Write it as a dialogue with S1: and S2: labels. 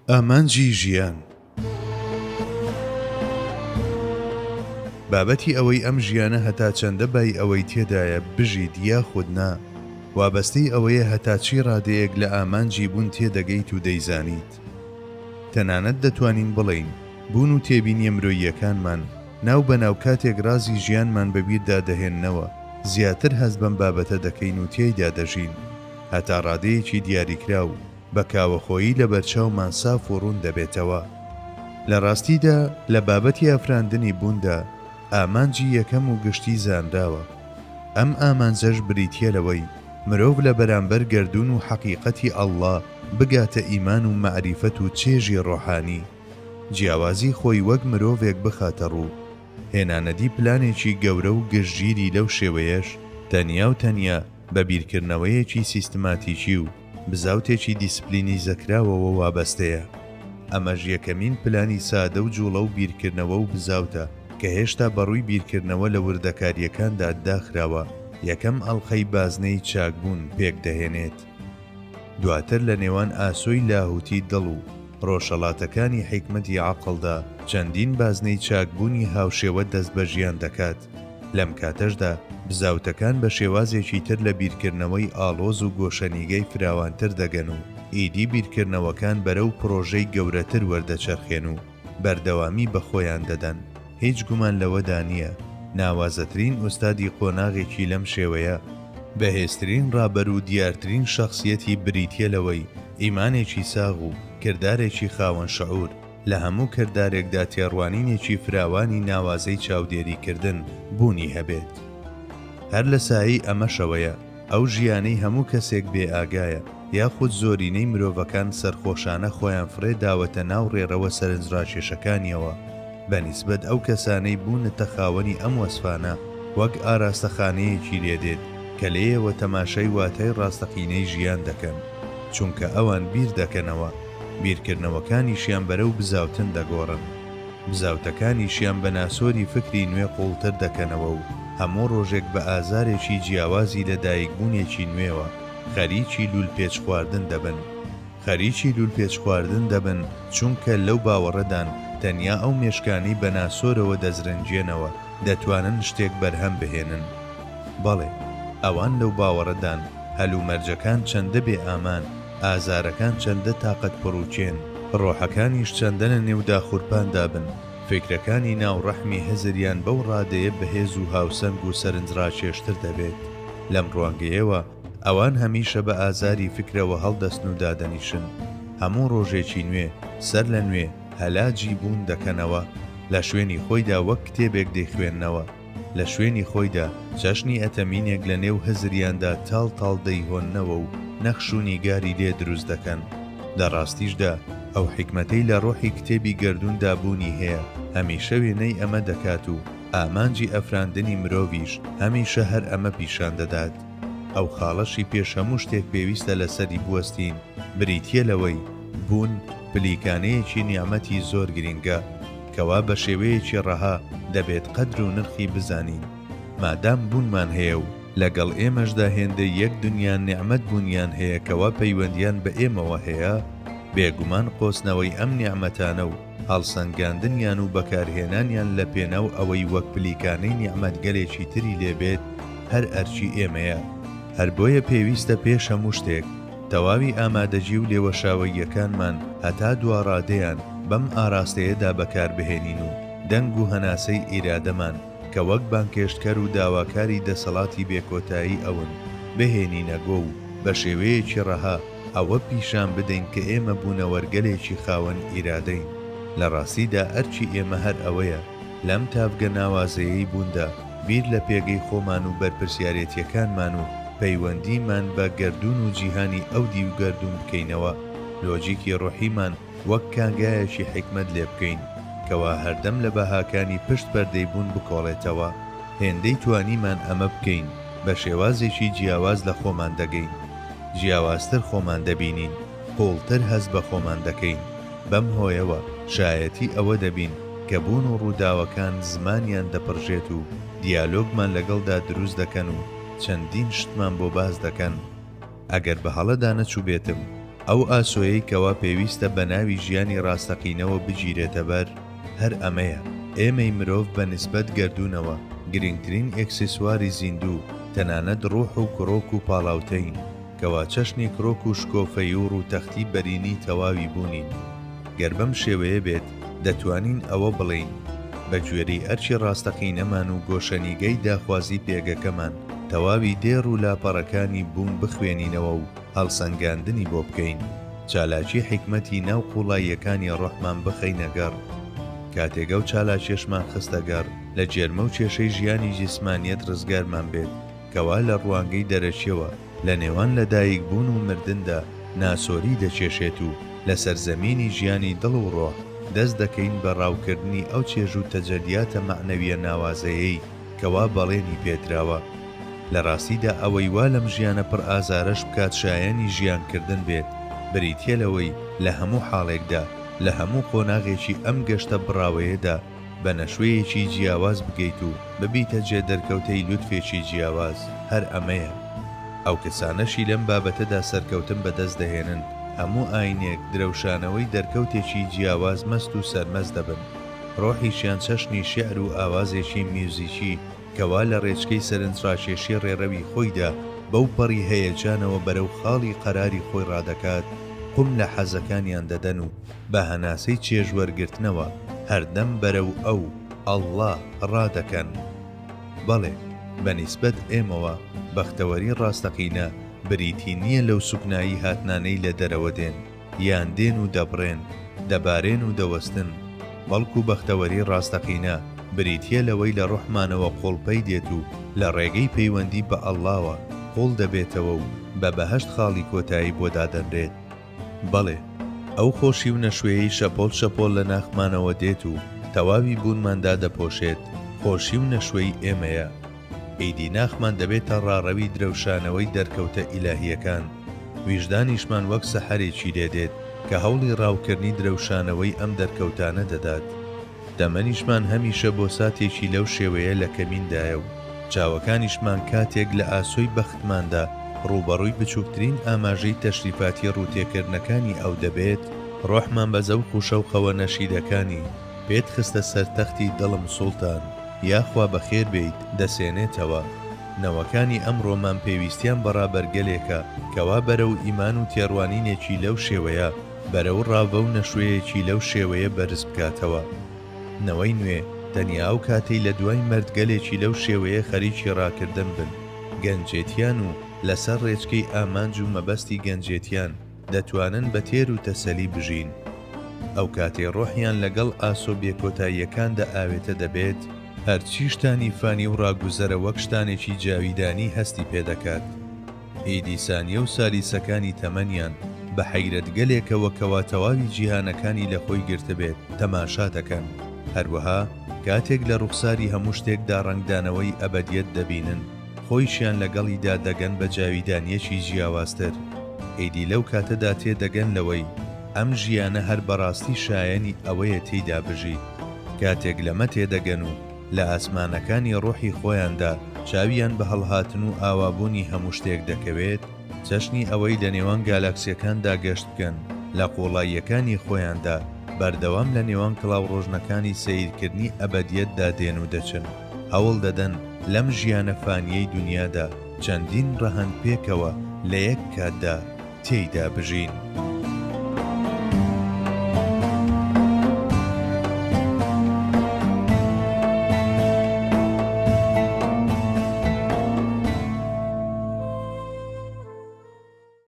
S1: ئامانجی ژیان. بابەتی ئەوەی ئەم ژیانە هەتا چەندە بای ئەوەی تێدایە بژیت یاخود نا، وابەستەی ئەوەیە هەتا چی ڕادەیەک لە ئامانجی بوون تێدەگەیت و دەیزانیت. تەنانەت دەتوانین بڵێین بوون و تێبینیە مرۆییەکانمان ناو بە ناو کاتێک ڕازی ژیانمان بە بیردا دەهێننەوە زیاتر هەست بەم بابەتە دەکەین و تێیدا دەژین هەتا ڕادەیەکی دیاریکراو بە کاوەخۆیی لەبەرچاومان ساف و ڕوون دەبێتەوە. لە ڕاستیدا لە بابەتی ئافراندنی بووندا ئامانجی یەکەم و گشتی زانراوە. ئەم ئامانجەش بریتییە لەوەی مرۆڤ لە بەرامبەر گەردوون و حەقیقەتی ئەڵڵا بگاتە ئیمان و مەعریفەت و چێژی ڕۆحانی، جیاوازی خۆی وەک مرۆڤێک بخاتە ڕوو. هێنانەدی پلانێکی گەورە و گشتگیری لەو شێوەیەش تەنیا و تەنیا بە بیرکردنەوەیەکی سیستماتیکی و بزاوتێکی دیسپلینیزەکراوەوە وابەستەیە. ئەمەش یەکەمین پلانی سادە و جوڵە و بیرکردنەوە و بزاوتە کە هێشتا بەڕووی بیرکردنەوە لە وردەکارییەکاندا داخراوە، یەکەم ئەڵقەی بازنەی چاکبوون پێکدەهێنێت. دواتر لە نێوان ئاسۆی لاهوتی دڵ و ڕۆژهەڵاتەکانی حیکمەتی عەقڵدا چەندین بازنەی چاکبوونی هاوشێوە دەست بە ژیان دەکات. لەم کاتەشدا بزاوتەکان بە شێوازێکی تر لە بیرکردنەوەی ئاڵۆز و گۆشەنیگای فراوانتر دەگەن و ئیدی بیرکردنەوەکان بەرەو پڕۆژەی گەورەتر وەردەچەرخێن و بەردەوامی بە خۆیان دەدەن. هیچ گومان لەوەدا نییە ناوازەترین ئوستادی قۆناغێکی لەم شێوەیە، بەهێزترین ڕابەر و دیارترین شەخسیەتی بریتییە لەوەی ئیمانێکی ساغ و کردارێکی خاوەن شعور، لە هەموو کردارێکدا تێڕوانینێکی فراوانی ناوازەی چاودێریکردن بوونی هەبێت. هەر لە سایەی ئەمەشەوەیە ئەو ژیانەی هەموو کەسێک بێئاگایە یاخود زۆرینەی مرۆڤەکان سەرخۆشانە خۆیان فڕێ داوەتە ناو ڕێڕەوە سەرنجڕاکێشەکانیەوە بە نیسبەت ئەو کەسانەی بوونەتە خاوەنی ئەم وەسفانە وەک ئاراستەخانەیەکی لێدێت کە لێیەوە تەماشای واتای ڕاستەقینەی ژیان دەکەن چونکە ئەوان بیر دەکەنەوە بیرکردنەوەکانیشیان بەرەو بزاوتن دەگۆڕن. بزاوتەکانیشیان بە ناسۆری فکری نوێ قووڵتر دەکەنەوە و هەموو ڕۆژێک بە ئازارێکی جیاوازی لە دایکبوونێکی نوێوە خەریکی لوولپێچ خواردن دەبن. خەریکی لوولپێچ خواردن دەبن چونکە لەو باوەڕەدان تەنیا ئەو مێشکانەی بە ناسۆرەوە دەزرنگێنەوە دەتوانن شتێک بەرهەم بهێنن. بەڵێ، ئەوان لەو باوەڕەدان هەلومەرجەکان چەندە بێ ئامان، ئازارەکان چەندە تاقەت پڕوکێن، ڕۆحەکانیش چەندە لە نێو داخورپاندا بن، فیکرەکانی ناو ڕەحمی هزریان بەو ڕادەیە بەهێز و هاوسەنگ و سەرنجڕاکێشتر دەبێت. لەم ڕوانگەیەوە ئەوان هەمیشە بە ئازاری فیکرەوە هەڵدەستن و دادەنیشن. هەموو ڕۆژێکی نوێ، سەر لە نوێ، هەلاجی بوون دەکەنەوە. لە شوێنی خۆیدا وەک کتێبێک دەیخوێننەوە. لە شوێنی خۆیدا چەشنی ئەتەمینێک لە نێو هزریاندا تاڵ تاڵ دەیهۆننەوە و نەخش و نیگاری لێ دروست دەکەن. لە ڕاستیشدا ئەو حیکمەتەی لە ڕۆحی کتێبی گەردووندا بوونی هەیە هەمیشە وێنەی ئەمە دەکات و ئامانجی ئەفراندنی مرۆڤیش هەمیشە هەر ئەمە پیشان دەدات. ئەو خاڵەشی پێش هەموو شتێک پێویستە لەسەری بوەستین بریتییە لەوەی بوون پلیکانەیەکی نیعمەتی زۆر گرینگە. کەوا بە شێوەیەکی ڕەها دەبێت قەدر و نرخی بزانین مادام بوونمان هەیە و لەگەڵ ئێمەشدا هێندەی یەک دنیا نیعمەت بوونیان هەیە کەوا پەیوەندیان بە ئێمەوە هەیە بێگومان قۆستنەوەی ئەم نیعمەتانە و هەڵسەنگاندنیان و بەکارهێنانیان لە پێناو ئەوەی وەک پلیکانەی نیعمەتگەلێکی تری لێ بێت هەر ئەرکی ئێمەیە. هەر بۆیە پێویستە پێش هەموو شتێک تەواوی ئامادەگی و لێوەشاوەییەکانمان هەتا دوا ڕادەیان بەم ئاراستەیەدا بەکاربهێنین و دەنگ و هەناسەی ئیرادەمان کە وەک بانگهێشتکەر و داواکاری دەسەڵاتی بێکۆتایی ئەون بهێنینە گۆ و بە شێوەیەکی ڕەها ئەوە پیشان بدەین کە ئێمە بوونەوەرگەلێکی خاوەن ئیرادەین. لە ڕاستیدا ئەرکی ئێمە هەر ئەوەیە لەم تاڤگە ناوازەیەی بووندا بیر لە پێگەی خۆمان و بەرپرسیارێتیەکانمان و پەیوەندیمان بە گەردوون و جیهانی ئەو دیو گەردوون بکەینەوە، لۆجیکی ڕۆحیمان وەک کانگایەکی حیکمەت لێ بکەین کەوا هەردەم لە بەهاکانی پشت پەردەی بوون بکۆڵێتەوە. هێندەی توانیمان ئەمە بکەین بە شێوازێکی جیاواز لە خۆمان دەگەین، جیاوازتر خۆمان دەبینین، قووڵتر هەست بە خۆمان دەکەین. بەم هۆیەوە شایەتی ئەوە دەبین کە بوون و ڕووداوەکان زمانیان دەپڕژێت و دیالۆگمان لەگەڵدا دروست دەکەن و چەندین شتمان بۆ باس دەکەن. ئەگەر بە هەڵەدا نەچووبێتم. ئەو ئاسۆیەی کەوا پێویستە بە ناوی ژیانی ڕاستەقینەوە بگیرێتە بەر، هەر ئەمەیە. ئێمەی مرۆڤ بە نیسبەت گەردوونەوە، گرینگترین ئێکسیسواری زیندوو، تەنانەت ڕوح و کڕۆک و پاڵاوتەین، کەوا چەشنی کڕۆک و شکۆفەیی و ڕووتەختی بەرینی تەواوی بوونین. گەر بەم شێوەیە بێت، دەتوانین ئەوە بڵێین، بە گوێرەی ئەرکی ڕاستەقینەمان و گۆشەنیگای داخوازی پێگەکەمان، تەواوی دێڕ و لاپەڕەکانی بوون بخوێنینەوە و هەڵسەنگاندنی بۆ بکەین، چالاکی حیکمەتی ناو قووڵاییەکانی ڕۆحمان بخەینە گەڕ. کاتێک ئەو چالاکیەشمان خستە گەڕ، لە جێرمە و کێشەی ژیانی جیسمانیەت ڕزگارمان بێت، کەوا لە ڕوانگەی دەرەکیەوە لە نێوان لەدایک بوون و مردندا ناسۆری دەکێشێت و لە سەرزەمینی ژیانی دڵ و ڕۆح دەست دەکەین بە ڕاوکردنی ئەو چێژ و تەجەلیاتە مەعنەویە ناوازەیەی کەوا بەڵێنی پێدراوە. لە ڕاستیدا ئەوەی وا لەم ژیانە پڕ ئازارەش بکات شایەنی ژیان کردن بێت بریتیە لەوەی لە هەموو حاڵێکدا، لە هەموو قۆناغێکی ئەم گەشتە بڕاوەیەدا بە نەشوەیەکی جیاواز بگەیت و ببیتە جێدەرکەوتەی لوتفێکی جیاواز، هەر ئەمەیە. ئەو کەسانەشی لەم بابەتەدا سەرکەوتن بەدەست دەهێنن، هەموو ئاینێک درەوشانەوەی دەرکەوتێکی جیاواز مەست و سەرمەست دەبن. ڕۆحیشیان چەشنی شیعر و ئاوازێکی میوزیکی کەوا لە ڕێچکەی سەرنجڕاکێشی ڕێڕەوی خۆیدا بەو پەڕی هەیەجانەوە بەرەو خاڵی قەراری خۆی ڕادەکات، قوم لە حەزەکانیان دەدەن و بە هەناسەی چێژوەرگرتنەوە هەردەم بەرەو ئەو، اللە، ڕادەکەن. بەڵێ، بە نیسبەت ئێمەوە بەختەوەری ڕاستەقینە بریتی نییە لەو سوکنایی هاتنانەی لە دەرەوە دێن، یان دێن و دەبڕێن، دەبارێن و دەوەستن، بەڵکو بەختەوەری ڕاستەقینە بریتییە لەوەی لە ڕۆحمانەوە قوڵپەی دێت و لە ڕێگەی پەیوەندی بە ئەڵڵاوە قوڵ دەبێتەوە و بە بەهەشت خاڵی کۆتایی بۆ دادەنرێت. بەڵێ، ئەو خۆشی و نەشوێیەی شەپۆل شەپۆل لە ناخمانەوە دێت و تەواوی بوونمان دادەپۆشێت، خۆشی و نەشوێی ئێمەیە. ئیدی ناخمان دەبێتە ڕاڕەوی درەوشانەوەی دەرکەوتە ئیلاهییەکان، ویژدانیشمان وەک سەحەرێکی لێ دێت کە هەوڵی ڕاوکردنی درەوشانەوەی ئەم دەرکەوتانە دەدات. تەمەنیشمان هەمیشە بۆ ساتێکی لەو شێوەیە لە کەمیندایە و چاوەکانیشمان کاتێک لە ئاسۆی بەختماندا ڕووبەڕووی بچووکترین ئاماژەی تەشریفاتی ڕووتێکردنەکانی ئەو دەبێت، ڕۆحمان بە زەوق و شەوقەوە نەشیدەکانی پێت خستە سەر تەختی دڵم سوڵتان، یاخوا بەخێر بێیت دەسێنێتەوە. نەوەکانی ئەمڕۆمان پێویستیان بە ڕابەرگەلێکە کەوا بەرەو ئیمان و تێڕوانینێکی لەو شێوەیە، بەرەو ڕاڤە و نەشوێیەکی لەو شێوەیە بەرز بکاتەوە. نەوەی نوێ تەنیا ئەو کاتەی لە دوای مەردگەلێکی لەو شێوەیە خەریکی ڕاکردن بن، گەنجێتیان و لەسەر ڕێچکەی ئامانج و مەبەستی گەنجێتیان دەتوانن بە تێر و تەسەلی بژین. ئەو کاتەی ڕۆحیان لەگەڵ ئاسۆ بێکۆتاییەکاندا ئاوێتە دەبێت، هەرچی شتانی فانی و ڕاگوزەرە وەک شتانێکی جاویدانی هەستی پێدەکات. ئیدی سانیە و سالیسەکانی تەمەنیان بە حەیرەتگەلێکەوە کەوا تەواوی جیهانەکانی لە خۆی گرتبێت تەماشا دەکەن، هەروەها کاتێک لە ڕوخساری هەموو شتێکدا ڕەنگدانەوەی ئەبەدیەت دەبینن خۆیشیان لەگەڵیدا دەگەن بە جاویدانیەکی جیاوازتر، ئیدی لەو کاتەدا تێدەگەن لەوەی ئەم ژیانە هەر بەڕاستی شایەنی ئەوەیە تێیدا بژیت، کاتێک لەمە تێدەگەن و لە ئاسمانەکانی ڕۆحی خۆیاندا چاویان بە هەڵهاتن و ئاوابوونی هەموو شتێک دەکەوێت، چەشنی ئەوەی لە نێوان گالاکسیەکاندا گەشت بکەن، لە قووڵاییەکانی خۆیاندا بەردەوام لە نێوان کڵاوڕۆژنەکانی سەیرکردنی ئەبەدیەتدا دێن و دەچن، هەوڵ دەدەن لەم ژیانە فانییەی دونیادا چەندین ڕەهەند پێکەوە لە یەک کاتدا تێیدا بژین.